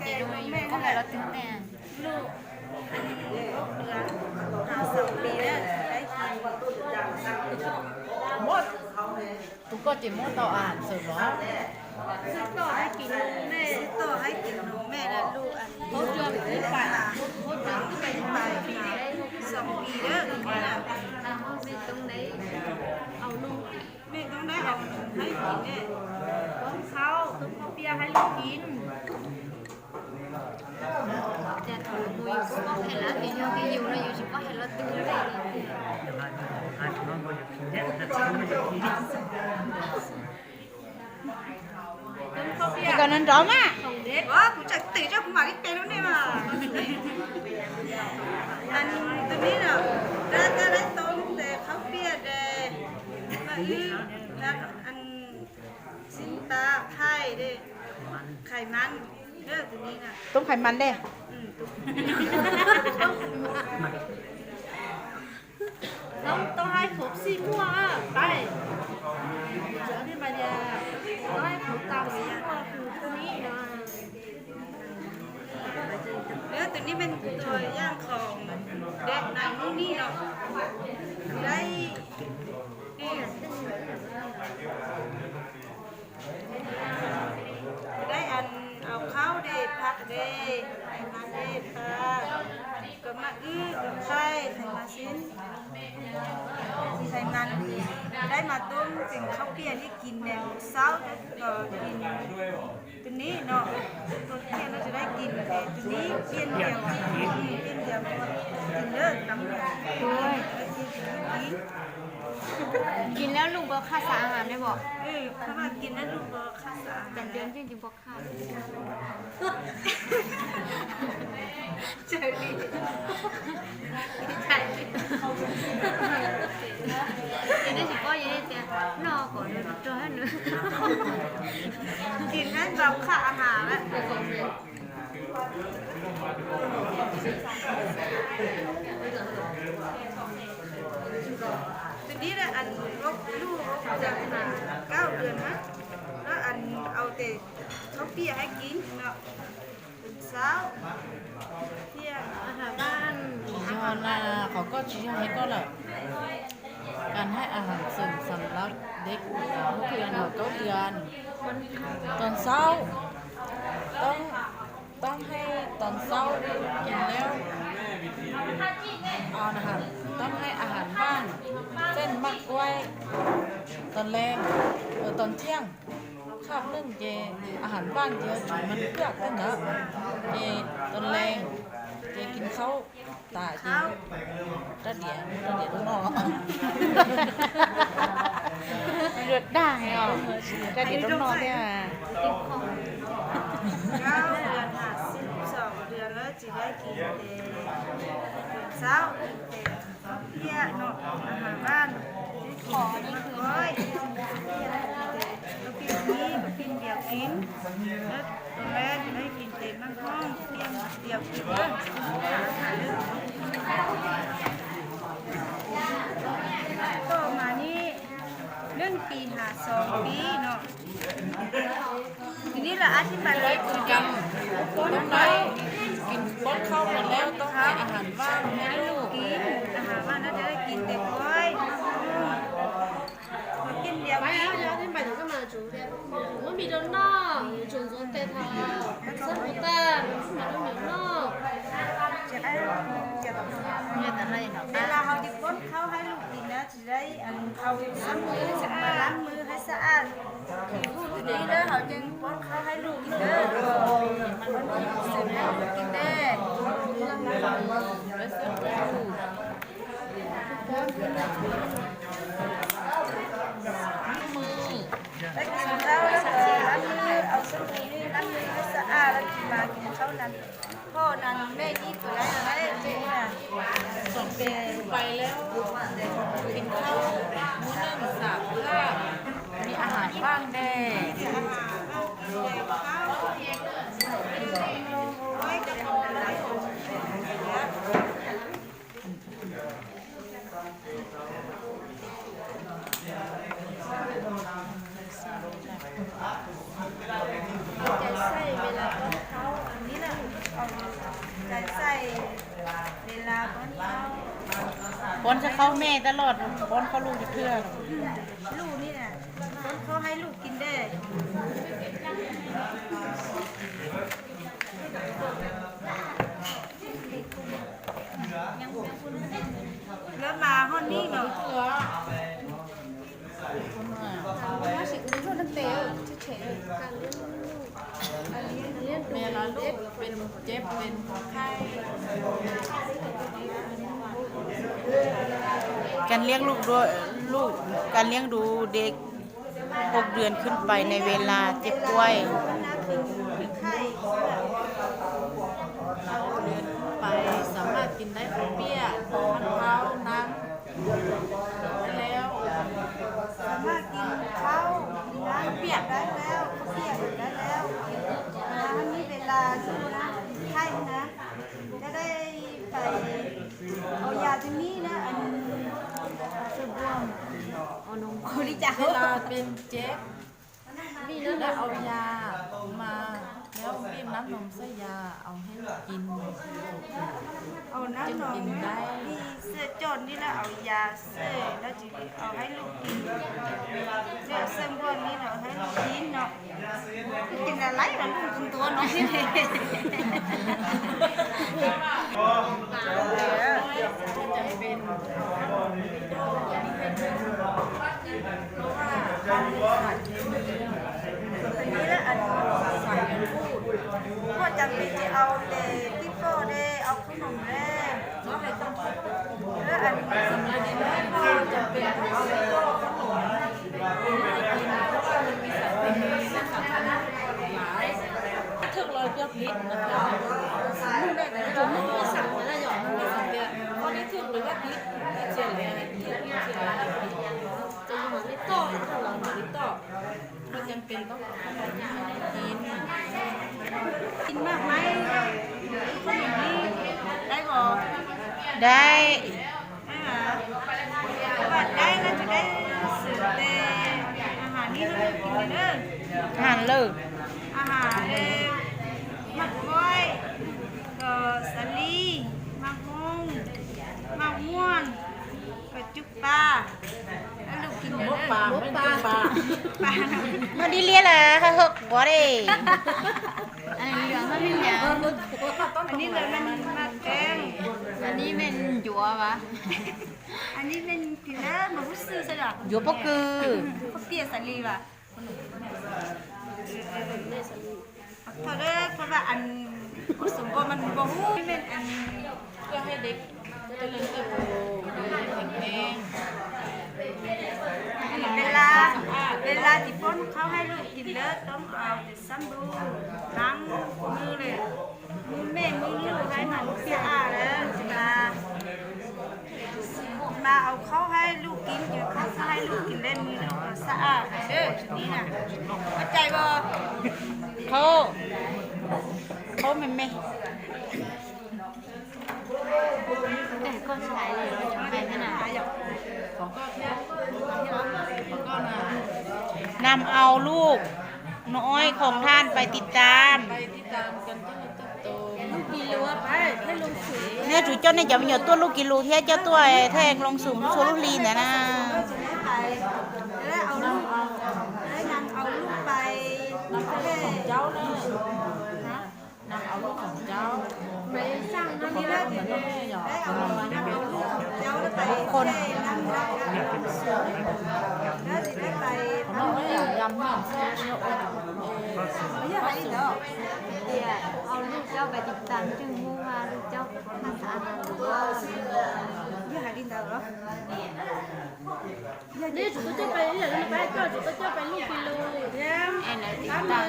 ເຈໂດຍຢູ່ ກໍໃຫ້ລາວຕື່ນແດ່. ລູກອັນນີ້ຫົກເດືອນ ຫາສອງປີແລ້ວ ໄດ້ກິນໝົດ. ກູກໍເຈໂມຕໍ່ອາຫານເສີມເນາະ ຊື້ຕໍ່ໃຫ້ກິນນົມແມ່ ຊື້ຕໍ່ໃຫ້ກິນນົມແມ່ ແລ້ວລູກອັນນີ້ຫົກເດືອນຂຶ້ນໄປ ຫົກເດືອນຂຶ້ນໄປ ສອງປີເດີ. ແມ່ຕ້ອງໄດ້ເອົານົມ ແມ່ຕ້ອງໄດ້ເອົາໃຫ້ກິນແນ່ ຕົ້ມເຂົ້າ ຕົ້ມເຂົ້າປຽກໃຫ້ລູກກິນ. ແຕ່ເຮົາບໍ່ຢູ່ ບໍ່ໃຫ້ລາວເຫັນເຮົາຢູ່ ຢູ່ລະຢູ່ຊິບໍ່ໃຫ້ລາວຕື່ນໄດ້. ເຮົາກໍນອນດອມອະ ວ່າກູຈະເຕະເຈົ້າ ກູມາທີ່ເປັນແນວນີ້ວ່າ ອັນໂຕນີ້ເນາະ ແລ້ວກໍໄດ້ຕົ້ມແຕ່ເຂົ້າປຽກແດ່ ມາອີກ ແລ້ວອັນ ຊີ້ນປາ ໄຂ່ເດ້ ໄຂມັນເດີ ໂຕນີ້ນະ ຕົ້ມໄຂມັນເດ້. ອືມ ຕົ້ມ ຕ້ອງ ຕ້ອງໃຫ້ຄົບສີ່ໝວດ ໄປ ຈະອະທິບາຍ ຕ້ອງໃຫ້ຄົບຕາມສີ່ໝວດ ຄືໂຕນີ້ນະ. ເອີ ໂຕນີ້ເປັນຕົວຢ່າງຂອງແບບໃນມື້ນີ້ເນາະ ໄດ້ ໄດ້ອັນເອົາເຂົ້າເດ້ ຜັກເດ້ ໄຂ່ມັນເດ້ ປາ ກໍມາອຶ ກໍໄຂ່ ໄຂ່ມາຊິນ ໄຂ່ມັນ ໄດ້ມາຕົ້ມເປັນເຂົ້າປຽກນີ້ກິນແດ່ ເຊົ້າກໍກິນໂຕນີ້ເນາະ ຕອນທ່ຽງກໍຈະໄດ້ກິນແຕ່ໂຕນີ້ ປ່ຽນດຽວ ປ່ຽນດຽວ ກິນເດີ ຕຳໂດຍ ກິນ ກິນແລ້ວລູກບໍ່ຂາດສານອາຫານແມ່ນບໍ່? ເອີ ເພາະວ່າກິນແລ້ວລູກບໍ່ຂາດສານອາຫານ ແປດເດືອນຈຶ່ງຈະບໍ່ ເຈີດີ ດີໃຈ ເຮັດໄດ້ຊິບໍ່ ເຮັດໄດ້ແຕ່ນອກກໍໂດຍ ກິນແມ່ນແບບຂາດອາຫານແຫຼະ. ໂຕນີ້ແຫຼະ ອັນລູກ ລູກຈະຫາເກົ້າເດືອນນະ ແລ້ວອັນເອົາແຕ່ເຂົ້າປຽກໃຫ້ກິນເນາະ ເຊົ້າ ທ່ຽງ ອາຫານບ້ານ ຍອນນະ ເຂົາກໍຊິໃຫ້ກໍລະ ການໃຫ້ອາຫານເສີມສຳລັບເດັກຫົກເດືອນຫາເກົ້າເດືອນ ຕອນເຊົ້າ ຕ້ອງ ຕ້ອງໃຫ້ຕອນເຊົ້າກິນແລ້ວ ອາຫານ ຕ້ອງໃຫ້ອາຫານຫວານ ເຊັ່ນໝາກກ້ວຍ ຕອນແລງ ເອີ ຕອນທ່ຽງ ຄາບໜຶ່ງເຈ ອາຫານຫວານເຈ ມັນເປືອກນັ້ນນະ ເຈ ຕອນແລງ ເຈກິນເຂົ້າ ຕາເຈ ຕາດຽ ຕາດຽໂດນໜໍ່ ເລືອດດ່າງເນາະ ຕາດຽໂດນໜໍ່ແທ້. ເກົ້າເດືອນຫາສິບສອງເດືອນແລ້ວ ຊິໄດ້ກິນແຕ່ເຊົ້າ ກິນແຕ່ ເພຍເນາະ ອາຫານບ້ານ ຂອງນີ້ຄື ເຮົາກິນມີ ກໍກິນດຽວກິນ ແລ້ວຕອນແລງໄດ້ກິນເຕັມມັນຫ້ອງ ປ່ຽນດຽວກິນເດີ. ຕໍ່ມານີ້ ໜຶ່ງປີຫາສອງປີເນາະ ທີນີ້ລະອະທິບາຍເລີຍ ຄືກັນ ຕ້ອງໄດ້ກິນປ້ອນເຂົ້າໝົດແລ້ວ ຕ້ອງໃຫ້ອາຫານຫວານໃຫ້ລູກກິນ ອາຫານຫວານແລ້ວຈະໄດ້ກິນແຕ່ກ້ອຍ ກິນດຽວກິນ ເວລາເຮົາຈະປ້ອນເຂົ້າໃຫ້ລູກກິນນະ ຊິໄດ້ອັນເອົາສະບູມາລ້າງມືໃຫ້ສະອາດ ດີແລ້ວເຮົາຈຶ່ງປ້ອນເຂົ້າໃຫ້ລູກກິນເດີ ເສີມໃຫ້ລູກກິນແດ່ ໄດ້ກິນເຂົ້າແລ້ວກໍລ້າງມື ເອົາສະບູມາລ້າງມືໃຫ້ສະອາດ ແລ້ວຈຶ່ງມາກິນເຂົ້ານຳ. ພໍ່ນັ້ນແມ່ນີ້ຕົວໃດເນາະ ເດ້ນີ້ນະ ສອງປີໄປແລ້ວ ກິນເຂົ້າມື້ໜຶ່ງສາມຄາບ ມີອາຫານຫວານແດ່. ເອົາໃຈໃສ່ເວລາປ້ອນເຂົ້າ ອັນນີ້ ຈະເຂົ້າແມ່ຕະຫຼອດ ບໍ່ເຂົ້າລູກຈັກເທື່ອ. ອືມ ລູກນີ້ນະ ເຂົາໃຫ້ລູກກິນເດ້. ແລ້ວມາຮອດນີ້ເນາະ. ແມ່ນລະລູກເປັນເຈັບເປັນໄຂ້. ການລ້ຽງລູກດ້ວຍ ລູກ ການລ້ຽງດູເດັກຫົກເດືອນຂຶ້ນໄປໃນເວລາເຈັບປ່ວຍ. ຫົກເດືອນຂຶ້ນໄປສາມາດກິນໄດ້ເຂົ້າປຽກ ເຂົ້າມັນເຜົາ ນ້ຳ ແລ້ວ ສາມາດກິນເຂົ້າ ນ້ຳປຽກໄດ້ແລ້ວ ເຂົ້າປຽກໄດ້ແລ້ວ. ຖ້າມັນມີເວລາຢູ່ນະ ໄຂ້ນະ ຈະໄດ້ໄປເອົາຢາທີ່ນີ້ນະ ອັນ ເວລາເປັນເຈັບ ແລ້ວເອົາຢາມາ ແລ້ວບີບນ້ຳນົມໃສ່ຢາ ເອົາໃຫ້ລູກກິນ ເອົານ້ຳນົມໃສ່ຈອນນີ້ ແລ້ວເອົາຢາໃສ່ ແລ້ວຈຶ່ງເອົາໃຫ້ລູກກິນ ແລ້ວເຊິ່ງບ່ອນນີ້ເນາະ ໃຫ້ລູກກິນເນາະ. ກິນອະໄລລະລູກ ກິນຕົວເນາະ. ອັນນີ້ລະ ອັນ ບໍ່ຈຳເປັນຈະເອົາແຕ່ຕິບໂປ້ເດ້ ເອົາຂະໜົມເດ້ ເອີ ອັນ ບໍ່ຈຳເປັນຕ້ອງເອົາຕິບໂປ້ ຂະໜົມ ເຖິງຮ້ອຍກວ່າລິດນະ ເຈົ້າ ໜຶ່ງໄດ້ແຕ່ໜຶ່ງສັ່ງນະ ເຈົ້າ ບໍ່ໄດ້ເຖິງຮ້ອຍກວ່າລິດ ເສຍແລ້ວ ເຖິງເສຍແລ້ວ ຈະຢູ່ມາຕິດຕໍ່ ເຮົາມາຕິດຕໍ່ ບໍ່ຈຳເປັນຕ້ອງເອົາຂະໜົມໃຫ້ກິນ ກິນໝາກໄມ້ ຂະໜົມນີ້ໄດ້ບໍ່? ໄດ້. ໄດ້ຫວາ? ຖ້າວ່າໄດ້ລະຈະໄດ້ເສີມແຕ່ອາຫານນີ້ໃຫ້ລູກກິນເດີ. ອາຫານເລີຍ ອາຫານເລີຍ ໝາກກ້ວຍ ກໍສາລີ ໝາກຫົ່ງ ໝາກມ່ວງ ກໍຈຸກປາ ໃຫ້ລູກກິນເດີ. ໝົກປາ ໝົກປາ ປາ ມາດີເລຍລະ ເຮີກບໍ່ເດ້. ອັນເຫຼືອງມັນເປັນຫຍັງ? ອັນນີ້ເຫຼືອງມັນໝາກແກງ ອັນນີ້ແມ່ນຢວວະ? ອັນນີ້ແມ່ນພີເລີ ບໍ່ຮູ້ຊື່ຊະດອກ ຢວວບໍ່ຄື ເຂົາປ່ຽນສາລີວະ. ເອີ ເອີ ເອີ ເອີ ຂໍໂທດເດີ ເພາະວ່າອັນ ສົມບໍ່ ມັນບໍ່ຮູ້ ແມ່ນອັນ ເພື່ອໃຫ້ເດັກຈະເລີນເຕີບໂຕ ດີແຂງແຮງ. ເວລາ ເວລາທີ່ປ້ອນເຂົ້າໃຫ້ລູກກິນເລີ ຕ້ອງເອົາແຕ່ຊ້ຳດູ ລ້າງມືເລີຍ ມືແມ່ ມືລູກໃຫ້ມັນສະອາດເດີ ຊິມາ ມາເອົາເຂົ້າໃຫ້ລູກກິນ ກິນເຂົ້າໃຫ້ລູກກິນແລ້ວມືລູກກໍສະອາດເດີ ນີ້ນະ ເຂົ້າໃຈບໍ່? ເຂົ້າ ເຂົ້າແມ່ນແມ່. ແຕ່ກ່ອນສາຍເລີຍ ແມ່ນນະ ນຳເອົາລູກນ້ອຍຂອງທ່ານໄປຕິດຕາມ ໄປຕິດຕາມການຈະເລີນເຕີບໂຕ ລູກກິໂລໄປ ໃຫ້ລົງສູງ ເນື້ອຈູເຈົ້ານີ້ຈະມີຕົວະລູກກິໂລແທ້ ເຈົ້າຕົວະແທ້ລົງສູງ ໂຊລູກລີນນະນະ. ແລ້ວເອົາລູກ ແລ້ວນຳເອົາລູກໄປ ນຳເອົາລູກຂອງເຈົ້າເລີຍ ນຳເອົາລູກຂອງເຈົ້າ ໄປສ້າງນຳເລີຍ ໄດ້ເອົາ ນຳເອົາລູກຂອງເຈົ້າໄປ ຄົນ ນຳເອົາລູກຂອງເຈົ້າ ແລ້ວຊິໄດ້ໄປ ເອົາລູກເຈົ້າໄປຕິດຕາມ ຈຶ່ງຮູ້ວ່າລູກເຈົ້າ ພາສາອາຫານ ເອີ ເຮັດໃຫ້ດິນດາວເນາະ. ນີ້ ເຈົ້າໄປ ເຈົ້າໄປ ເຈົ້າໄປລູກກິໂລ ແອນ ຕິດຕາມ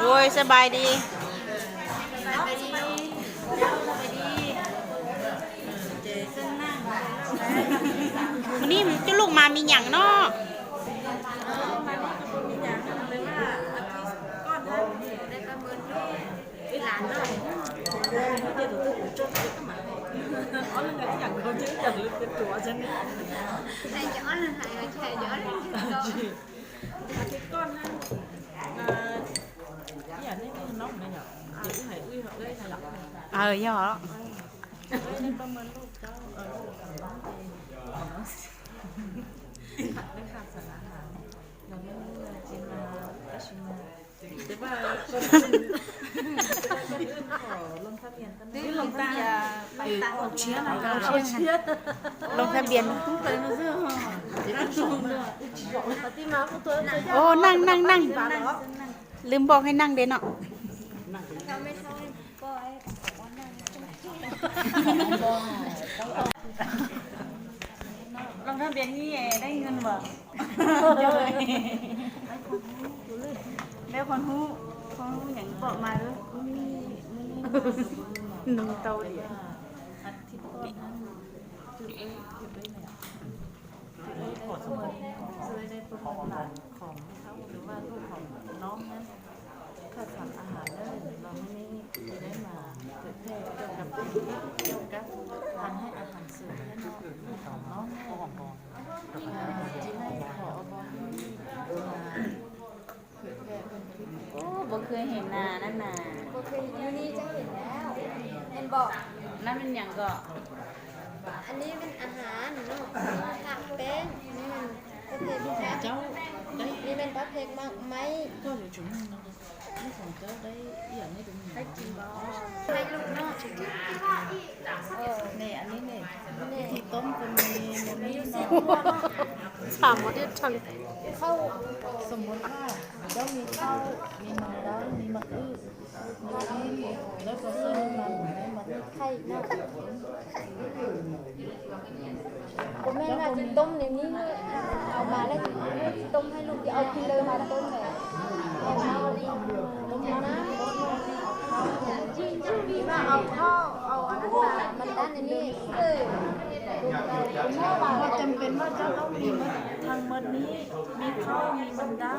ໂດຍ ສະບາຍດີ ມື້ນີ້ຈຸລູກມາມີຫຍັງເນາະ? ຫຼານເນາະ. ອາທິດກ່ອນນັ້ນ ເອີ ອີ່ຫຍັງນີ້ ນ້ອງນັ້ນເນາະ ເອີ ເອີ ເອີ ເອີ ເອີ ໄດ້ປະເມີນລູກເຈົ້າ ເອີ ໄດ້ຂາດສານອາຫານ ແລ້ວເມື່ອນີ້ຊິມາ ຊິມາ ແຕ່ວ່າກ່ອນອື່ນ ກ່ອນອື່ນຂໍລົງທະບຽນກ່ອນເນາະ ລົງທະບຽນ ເອີ ອອກເຊຍນະ ອອກເຊຍນະ ລົງທະບຽນ ໂອ້ ນັ່ງ ນັ່ງ ນັ່ງ ລືມບອກໃຫ້ນັ່ງເດ້ເນາະ. ລົງທະບຽນນີ້ໄດ້ເງິນບໍ່? ໄດ້ຄວາມຮູ້ ຄວາມຮູ້ຫຍັງບອກມາເດີ້. ໜຶ່ງເຕົາດຽວ ອາທິດກ່ອນນັ້ນ ຖືກໄດ້ ຖືກໄດ້ແນວ ຄືໄດ້ປະເມີນ ຄືໄດ້ປະເມີນຫຼານຂອງເຮົາ ຫຼືວ່າລູກຂອງນ້ອງນັ້ນ ຂາດສານອາຫານເດີ ລາວມີ ຊິໄດ້ມາເຜີຍແຜ່ກ່ຽວກັບ ກ່ຽວກັບການໃຫ້ອາຫານເສີມໃຫ້ນ້ອງ ຂອງນ້ອງ ເອີ ຊິໃຫ້ຂໍເອົາບ່ອນນີ້ມາ ເຜີຍແຜ່ເພິ່ນຄື ໂອ້ ບໍ່ເຄີຍເຫັນໜ້ານັ້ນນະ ບໍ່ເຄີຍເຫັນ ຢູ່ນີ້ຈະເຫັນແລ້ວ ແມ່ນບໍ່? ນັ້ນແມ່ນຫຍັງເກາະ? ອັນນີ້ແມ່ນອາຫານເນາະ ຜັກແປ້ງ ນີ້ແມ່ນປະເພດ ເຈົ້າໄດ້ ນີ້ແມ່ນປະເພດໝາກໄມ້ ກໍຢູ່ຈຸມນັ້ນ ນີ້ຂອງເຈົ້າໄດ້ອີ່ຫຍັງໃຫ້ດູ ໃຫ້ກິນບໍ່? ໃຫ້ລູກເນາະ ເອີ ນີ້ ອັນນີ້ນີ້ ວິທີຕົ້ມກໍມີ ມີຢູ່ສີ່ຫົວເນາະ ສາມປະເພດ ທັງເຂົ້າ ສົມມຸດວ່າເຈົ້າມີເຂົ້າ ມີມັນດາງ ມີໝາກອຶ ແລ້ວກໍໃສ່ນ້ຳມັນ ໄຂ່ເນາະ ບໍ່ແມ່ນວ່າຊິຕົ້ມໃນນີ້ ເອົາມາແລ້ວຊິຕົ້ມໃຫ້ລູກ ຊິເອົາກິນເລີຍ ມາຕົ້ມແຫຼະ ເອົາມາຕົ້ມນ້ຳ ວ່າເອົາເຂົ້າ ເອົາອັນນັ້ນມາ ມັນດ້ານອັນນີ້ ເອີ ບໍ່ຈຳເປັນວ່າເຈົ້າຕ້ອງມີໝົດ ທັງໝົດນີ້ ມີເຂົ້າ ມີມັນດ້ານ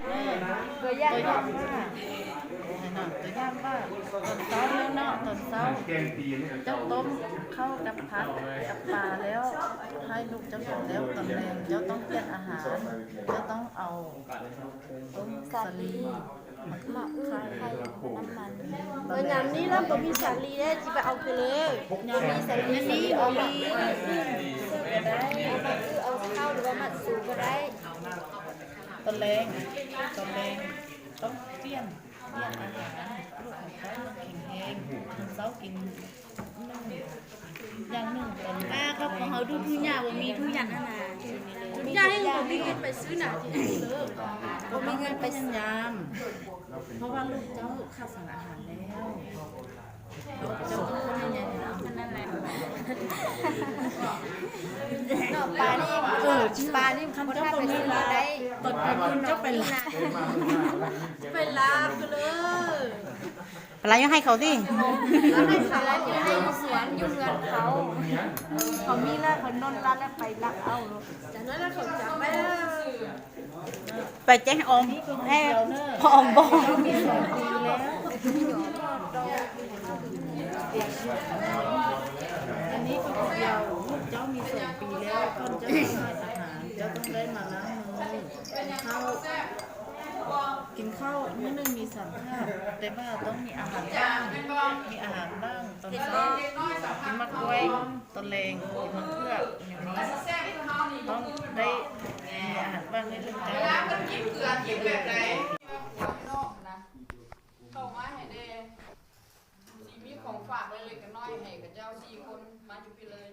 ເອີ ຕົວຢ່າງວ່າ ຕົວຢ່າງວ່າ ຕອນເຊົ້າເນາະ ຕອນເຊົ້າ ເຈົ້າຕົ້ມເຂົ້າກັບຜັກກັບປາແລ້ວ ໃຫ້ລູກເຈົ້າກິນແລ້ວ ຕອນແລງເຈົ້າຕ້ອງປ່ຽນອາຫານ ເຈົ້າຕ້ອງເອົາຕົ້ມສາລີ ໝາກອຶ ໄຂ່ ນ້ຳມັນ ເອີ ຍາມນີ້ລະບໍ່ມີສາລີເດ້ ຊິໄປເອົາຄືເລີຍ ຍາມມີສາລີ ຍາມມີສາລີ ເອົາໝາກອຶ ເອົາເຂົ້າ ຫຼືວ່າໝາກຊູກໍໄດ້. ຕອນແລງ ຕອນແລງຕ້ອງປ່ຽນ ປ່ຽນອາຫານ ລູກຂອງເຈົ້າຕ້ອງແຂງແຮງ ຕອນເຊົ້າກິນໜຶ່ງຢ່າງໜຶ່ງ ຕອນ ອ່າ ຄອບຄົວເຮົາດຸທຸກຢ່າງ ບໍ່ມີທຸກຢ່າງຫັ້ນນະ ທຸກຢ່າງໃຫ້ບໍ່ມີເງິນໄປຊື້ໜ້າທີ່ເລີກ ບໍ່ມີເງິນໄປ ພະຍາຍາມ ເພາະວ່າລູກເຈົ້າຂາດສານອາຫານແລ້ວ. ເນາະ ປານີ້ ເອີ ປານີ້ຄັນເຈົ້າບໍ່ມີລາ ຕອນກາງຄືນເຈົ້າໄປລາ ໄປລາໄປເລີຍ ໄປລາຍັງໃຫ້ເຂົາຕິ ລາໃຫ້ເຂົາ ລາຢູ່ໃນສວນ ຢູ່ເຮືອນເຂົາ ເຂົາມີລາ ເຂົານອນລາແລ້ວໄປລັກເອົາ ຈາກນັ້ນລະເຂົາຈັບໄວ້ ໄປແຈ້ງອອມ ໃຫ້ອອມບອກ ອັນນີ້ກໍຄືດຽວ ລູກເຈົ້າມີສອງປີແລ້ວ ກ່ອນເຈົ້າຈະໃຫ້ອາຫານ ເຈົ້າຕ້ອງໄດ້ມາລ້າງມື ກິນເຂົ້າ ກິນເຂົ້າມື້ໜຶ່ງມີສາມຄາບ ແຕ່ວ່າຕ້ອງມີອາຫານບ້າງ ມີອາຫານບ້າງ ຕອນເຊົ້າກິນໝາກກ້ວຍ ຕອນແລງກິນໝາກເຜືອກ ຫຍັງນີ້ຕ້ອງໄດ້ມີອາຫານວ່າງໃນເລື່ອງການ ເຂົ້າມາໃຫ້ແດ່ ຊິມີຂອງຝາກເລັກໆນ້ອຍໆໃຫ້ຂະເຈົ້າສີ່ຄົນ ມາຢູ່ພີ້ເລີຍ.